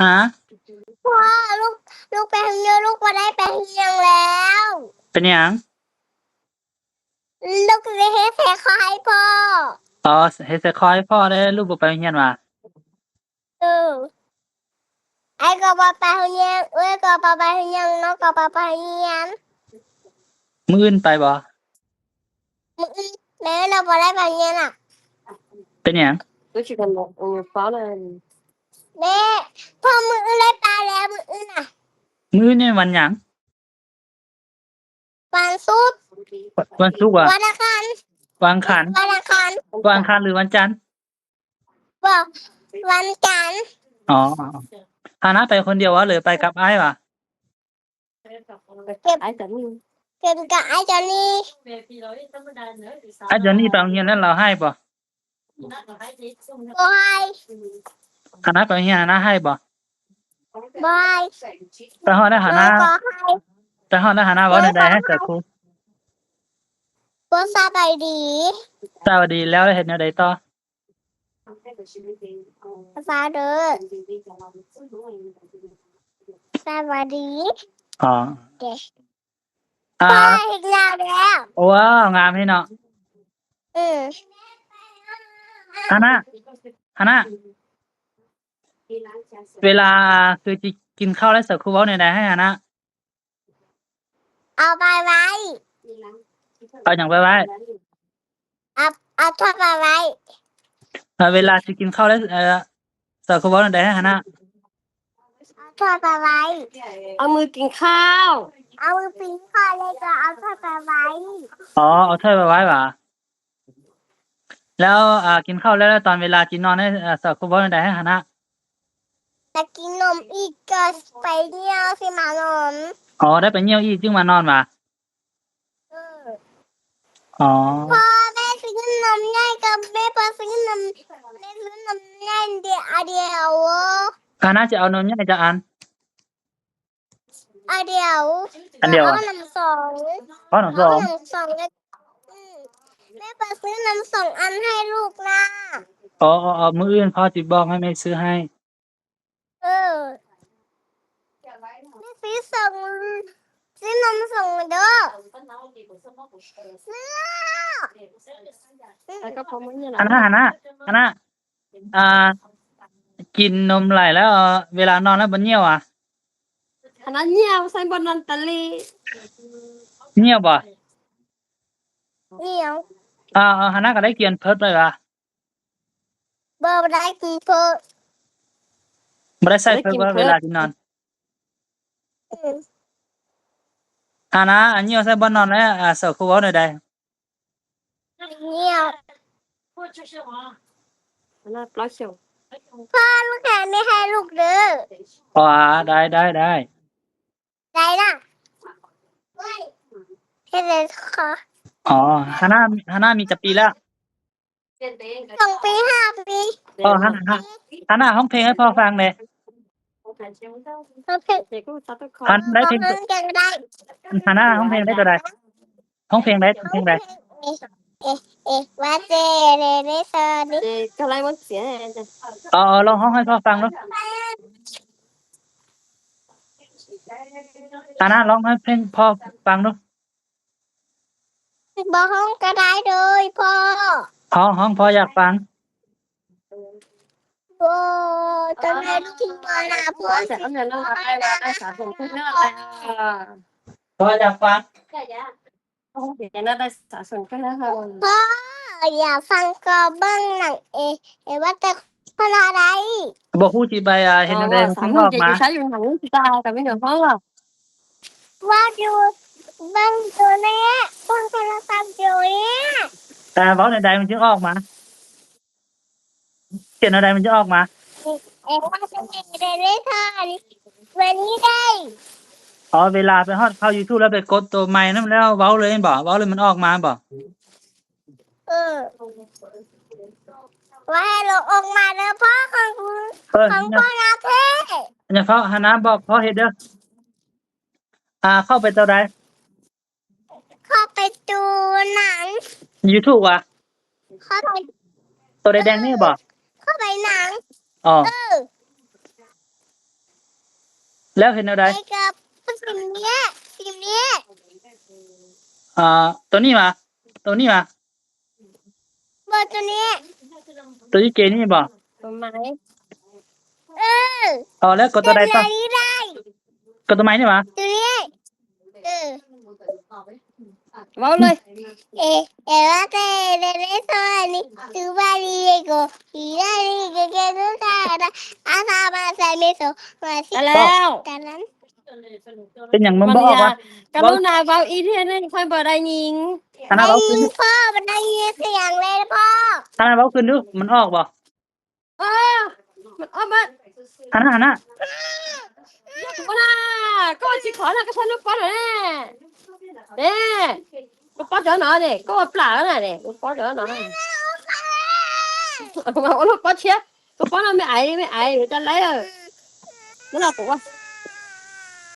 ຮະ? ພໍ່ ລູກ ລູກໄປໂຮງຮຽນ ລູກບໍ່ໄດ້ໄປໂຮງຮຽນແລ້ວ. ເປັນຫຍັງ? ລູກຊິເຮັດແພຄອໃຫ້ພໍ່. ອໍ ເຮັດແພຄອໃຫ້ພໍ່ເດ້ ລູກບໍ່ໄປໂຮງຮຽນຫວາ? ເອີ ອ້າຍກໍບໍ່ໄປໂຮງຮຽນ ເອື້ອຍກໍບໍ່ໄປໂຮງຮຽນ ນ້ອງກໍບໍ່ໄປໂຮງຮຽນ. ມື້ອື່ນໄປບໍ່? ມື້ອື່ນແມ່ລາວບໍ່ໄດ້ໄປໂຮງຮຽນອະ. ເປັນຫຍັງ? ແມ່ ພໍ່ ມື້ອື່ນໄດ້ໄປແລ້ວ ມື້ອື່ນນະ. ມື້ອື່ນນີ້ວັນຫຍັງ? ວັນສຸກ. ວັນສຸກຫວາ? ວັນອັງຄານ. ວັນອັງຄານ. ວັນອັງຄານ. ວັນອັງຄານ ຫຼື ວັນຈັນ? ບໍ່ ວັນຈັນ. ອໍ ຮານາໄປຄົນດຽວຫວາ ຫຼື ໄປກັບອ້າຍຫວາ? ໄປກັບອ້າຍຈອນນີ່. ໄປກັບອ້າຍຈອນນີ່. ອ້າຍຈອນນີ່ໄປໂຮງຮຽນແລ້ວລາວໄຫ້ບໍ່? ບໍ່ໄຫ້. ຮານາໄປໂຮງຮຽນ ຮານາໄຫ້ບໍ່? ບໍ່ໄຫ້. ໄປຮອດແລ້ວ ຮານາ ໄປຮອດແລ້ວ ຮານາເວົ້າແນວໃດໃຫ້ສາວຄູ? ບໍ່ ສະບາຍດີ. ສະບາຍດີ ແລ້ວເຮັດແນວໃດຕໍ່? ສະບາຍດີ ສະບາຍດີ. ອໍ ເດ້ ອ່າ ເຮັດງາມແລ້ວ. ໂອ້ ງາມແຮງເນາະ. ເອີ ຮານາ ຮານາ ເວລາຄືຊິກິນເຂົ້າແລ້ວ ສາວຄູເວົ້າແນວໃດໃຫ້ຮານາ? ເອົາໄປໄວ້. ເອົາຫຍັງໄປໄວ້? ເອົາ ເອົາຖ້ວຍໄປໄວ້. ເອີ ເວລາຊິກິນເຂົ້າແລ້ວ ເອີ ສາວຄູເວົ້າແນວໃດໃຫ້ຫັ້ນນະ? ເອົາຖ້ວຍໄປໄວ້. ເອົາມືກິນເຂົ້າ. ເອົາມືກິນເຂົ້າ ແລ້ວກໍເອົາຖ້ວຍໄປໄວ້. ອໍ ເອົາຖ້ວຍໄປໄວ້ຫວາ? ແລ້ວ ອ່າ ກິນເຂົ້າແລ້ວ ແລ້ວຕອນເວລາຊິນອນ ເອີ ສາວຄູເວົ້າແນວໃດໃຫ້ຫັ້ນນະ? ຢາກກິນນົມອີກ ກໍໄປຍ່ຽວຊິມານອນ. ອໍ ໄດ້ໄປຍ່ຽວອີກຈຶ່ງມານອນຫວາ? ເອີ. ອໍ ພໍ່ ແມ່ຊື້ນົມໃຫຍ່ກັບແມ່ພໍ່ຊື້ນົມ ແມ່ຊື້ນົມໃຫຍ່ດຽວ ອັນດຽວ. ອາ ໜ້າຈະເອົານົມໃຫຍ່ຈັກອັນ? ອັນດຽວ. ອັນດຽວ ເອົານ້ຳສອງ. ເອົານ້ຳສອງ. ເອົານ້ຳສອງ ອືມ ແມ່ໄປຊື້ນ້ຳສອງອັນໃຫ້ລູກນະ. ອໍ ເອົາ ເອົາ ມື້ອື່ນພໍ່ຊິບອກໃຫ້ແມ່ຊື້ໃຫ້. ເອີ ແມ່ຊື້ສອງ ຊື້ນ້ຳສອງເດີ້. ຊື້ ອັນນະ ອັນນະ ອັນນະ. ອ່າ ກິນນົມຫຼາຍແລ້ວ ເວລານອນແລ້ວບໍ່ຍ່ຽວຫວາ? ອັນນັ້ນຍ່ຽວໃສ່ບ່ອນນອນຕະຫຼີ. ຍ່ຽວບໍ່? ຍ່ຽວ. ອ່າ ອັນນັ້ນກໍໄດ້ກຽນເພີດໄປຫວາ? ບໍ່ ບໍ່ໄດ້ກິນເພີດ. ບໍ່ໄດ້ໃສ່ເພີດຫວາ ເວລາຊິນອນ? ອືມ. ອັນນະ ອັນຍ່ຽວໃສ່ບ່ອນນອນແລ້ວ ອ່າ ສາວຄູເວົ້າແນວໃດ? ຍ່ຽວ. ພໍ່ ລູກແຮງນີ້ໃຫ້ລູກເດີ້. ອໍ ໄດ້ ໄດ້ ໄດ້. ໄດ້ລະ. ເຮັດເລີຍຂໍ. ອໍ ຮານາ ຮານາມີຈັກປີແລ້ວ? ສອງປີ ຫ້າປີ. ອໍ ຮານາ ຮານາຮ້ອງເພງໃຫ້ພໍ່ຟັງແດ່. ຮ້ອງເພງ ຮານາ ໄດ້ເພງ ຮ້ອງເພງກໍໄດ້. ຮານາ ຮ້ອງເພງໄດ້ຕົວໃດ? ຮ້ອງເພງໄດ້ ເພງໃດ? ເອ ເອ ວາເຕເຣເຣຊາເດ. ອໍ ລອງຮ້ອງໃຫ້ພໍ່ຟັງດູ. ອານາ ລອງຮ້ອງເພງໃຫ້ພໍ່ຟັງດູ. ບໍ່ຮ້ອງກໍໄດ້ເດີ້ພໍ່. ຮ້ອງ ຮ້ອງ ພໍ່ຢາກຟັງ. ໂອ້ ຕອນແມ່ລູກກິນບໍ່ນະ ພໍ່ຊິຮ້ອງໃຫ້ນະ. ພໍ່ຢາກຟັງ. ພໍ່ຢາກຟັງກໍເບິ່ງໜັງເອ ເອ ວ່າແຕ່ຄົນລະໃດ. ບໍ່ຮູ້ຊິໄປ ອ່າ ເຮັດແນວໃດມັນຈຶ່ງອອກມາ. ເວົ້າຢູ່ ເບິ່ງຢູ່ນີ້ ເບິ່ງໂທລະສັບຢູ່ນີ້. ເອີ ເວົ້າແນວໃດມັນຈຶ່ງອອກມາ? ຂຽນແນວໃດມັນຈະອອກມາ? ອໍ ເວລາໄປຮອດເຂົ້າຢູທູບແລ້ວໄປກົດໂຕໃໝ່ນັ້ນແລ້ວເວົ້າເລີຍແມ່ນບໍ່? ເວົ້າເລີຍມັນອອກມາບໍ່? ເອີ ວ່າໃຫ້ລົບອອກມາເດີ້ພໍ່ ຂອງ ເອີ ຂອງພໍ່ລາວແທ້. ຢ່າຟ້າວ ຮານາ ບອກພໍ່ເຮັດເດີ້. ອ່າ ເຂົ້າໄປໂຕໃດ? ເຂົ້າໄປຕູ້ໜັງ. ຢູທູບຫວາ? ເຂົ້າໄປ ໂຕແດງໆນີ້ບໍ່? ເຂົ້າໄປໜັງ. ອໍ ເອີ ເອີ ແລ້ວເຮັດແນວໃດ? ໃສ່ກັບ ຊິມນີ້ ຊິມນີ້ ອ່າ ໂຕນີ້ຫວາ? ໂຕນີ້ຫວາ? ບໍ່ ໂຕນີ້ ໂຕຢູ່ເກນີ້ບໍ່? ຕົວໃໝ່ ເອີ ເອົາແລ້ວ ກົດຕົວໃດຕໍ່? ກົດຕົວໃໝ່ນີ້ຫວາ? ໂຕນີ້ ເອີ ເວົ້າເລີຍ ເອ ເອ ວ່າແຕ່ ເດ ເດ ສະ ວາ ນີ ຕູ ບາ ລີ ເອ ໂກ ອີ ລາ ລີ ເກ ເກ ຕຸ ຕາ ຕາ ອາ ຊາ ມາ ຊາ ເມ ໂຊ ມາ ຊິ ແລ້ວ ຕາ ນັ້ນ ເປັນຫຍັງມັນບໍ່ອອກວະ? ກະລຸນາເວົ້າອີກເທື່ອໜຶ່ງ ຂ້ອຍບໍ່ໄດ້ຍິນ. ອັນນັ້ນເວົ້າຂຶ້ນ ໄດ້ຍິນພໍ່ ບໍ່ໄດ້ຍິນສຽງເລີຍພໍ່. ອັນນັ້ນເວົ້າຂຶ້ນດູ ມັນອອກບໍ່? ເອີ ມັນອອກເບິດ. ອັນນັ້ນ ອັນນັ້ນ ບໍ່ນະ ກໍຊິຂໍນະ ກໍໃຊ້ລູກປ້ອນແດ່ ເດ້ ລູກປ້ອນເຈົ້າໜໍເດ້ ກໍວ່າປານະເດ້ ລູກປ້ອນເຈົ້າໜໍ ເອົາລູກປ້ອນເຊຍ ລູກປ້ອນແມ່ໄອ ແມ່ໄອ ຈັງໄດ ມັນອອກບໍ່ວະ?